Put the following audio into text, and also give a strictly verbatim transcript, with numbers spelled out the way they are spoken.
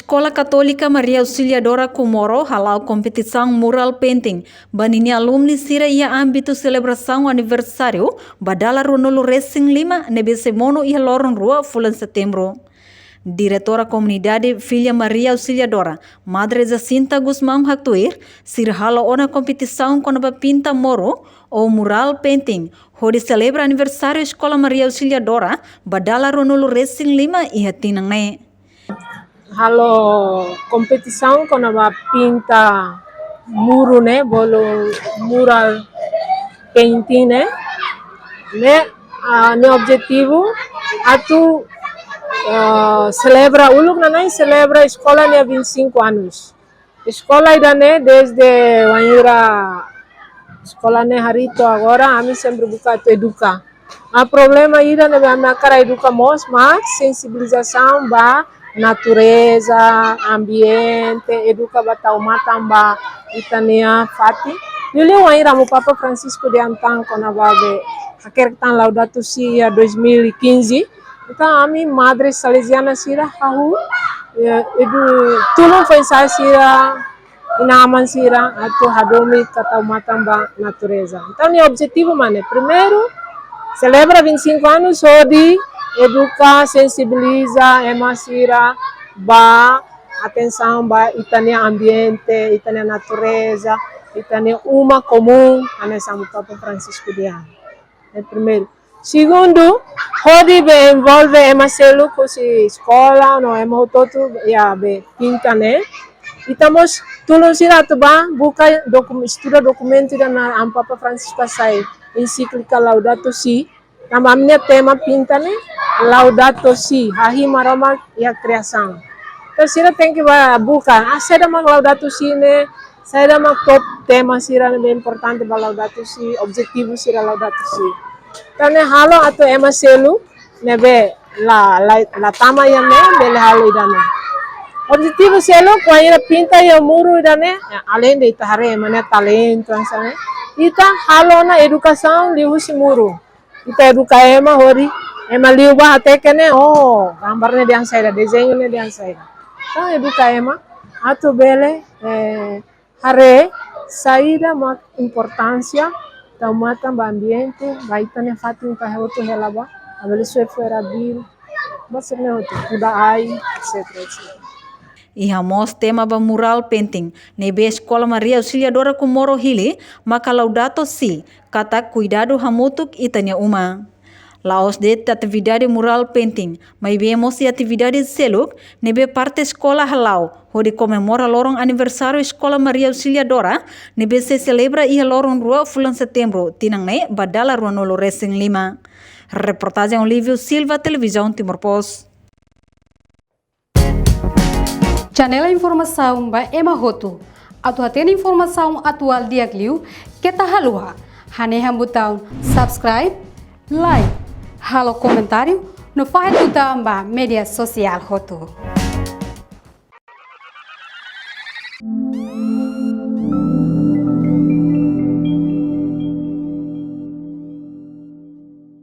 Eskola Katólika Maria Auxiliadora Comoro hala'o kompetisaun mural painting ba ninia alumni sira iha ámbitu selebrasaun aniversáriu ba dala ruanulu-resin-lima ne'ebé sei monu iha loron rua fulan Setembru. Diretora Komunidade Filha Maria Auxiliadora, Madre Jacinta Gusmão haktuir, sira halo ona kompetisaun kona-ba pinta muru ou mural painting, hodi selebra aniversáriu Eskola Maria Auxiliadora ba dala ruanulu-resin-lima iha tinan ne'e. Halo kompetisaun kona-ba pinta muru ne'e, bolu mural painting ne'e, ne'e, ah, nia objetivu atu, ah, selebra uluk nanain, selebra eskola nia vinte e cinco anos. Eskola ida-ne'e desde wainhira eskola ne'e harii to'o agora, ami sempre buka atu eduka. Ah, problema ida ne'ebé ami hakarak eduka mós, mak sensibilizasaun ba natureza, ambiente, eduka ba tau matan ba ita-nia fatin. Liuliu wainhira Amu Papa Francisco dehan tan kona-ba be hakerek tan Laudato Si iha dois mil e quinze. Entaun ami madre Salesiana sira hahú, eh, edu-, tulun foin-sa'e sira, inan-aman sira atu hadomi ka tau matan ba natureza. Entaun nia objetivu mak ne'e, primeiru, selebra vinte e cinco anos hodi eduka, sensibiliza ema sira ba atensaun ba ita-nia ambiente, ita-nia natureza, ita-nia uma komún, hanesan Amu Papa Francisco dehan. Ne'e primeiru. Segundu, hodi be envolve ema seluk husi eskola no ema hotu-hotu iha be pinta ne'e. Ita mós tulun sira atu bá buka dokum-, estuda dokumentu ida ne'ebé Amu Papa Francisco hasai, ensíklika Laudato Si. Tanba ami-nia tema pinta ne'e Laudato Si, Hahi Maromak iha Kriasaun. Entaun sira tenke bá buka, ah, saida mak Laudato Si ne'e, saida mak top tema sira ne'ebé importante ba Laudato Si, objetivu sira Laudato Si. Entaun ne'e halo atu ema seluk ne'ebé la, la, la tama iha ne'e, bele halo ida-ne'e. Objetivu seluk, wainhira pinta iha muru ida-ne'e, ya, além de ita haree ema nia talentu, hanesan ne'e, ita halo ona edukasaun liuhusi muru. Ita eduka ema hodi ema liu bá hateke ne'e, oh, gambar ne'e dehan saida, dezeñu ne'e dehan saida. Entaun eduka ema atu bele, eh, haree saida mak importánsia tau matan ba ambiente, ba ita-nia fatin ka hotu hela bá, labele soe fuera biru, ba sira-ne'e hotu, kuda ai, et cetera, et cetera. Iha mós tema ba mural painting ne'ebé Eskola Maria Auxiliadora Comoro hili maka Laudato Si, katak kuidadu hamutuk ita-nia uma. La'ós de'it atividade mural painting, maibé mós iha atividade seluk ne'ebé parte eskola hala'o hodi komemora loron aniversáriu Eskola Maria Auxiliadora ne'ebé sei selebra iha loron rua fulan Setembru tinan ne'e ba dala ruanulu-resin-lima. Reportajen Olívio Silva, Televizaun Timor Post. Janela informasaun ba ema hotu. Atu hatene informasaun atuál di'ak liu, keta haluha hanehan butaun subscribe, like, halo komentáriu, no fahe tutan ba média sosiál hotu.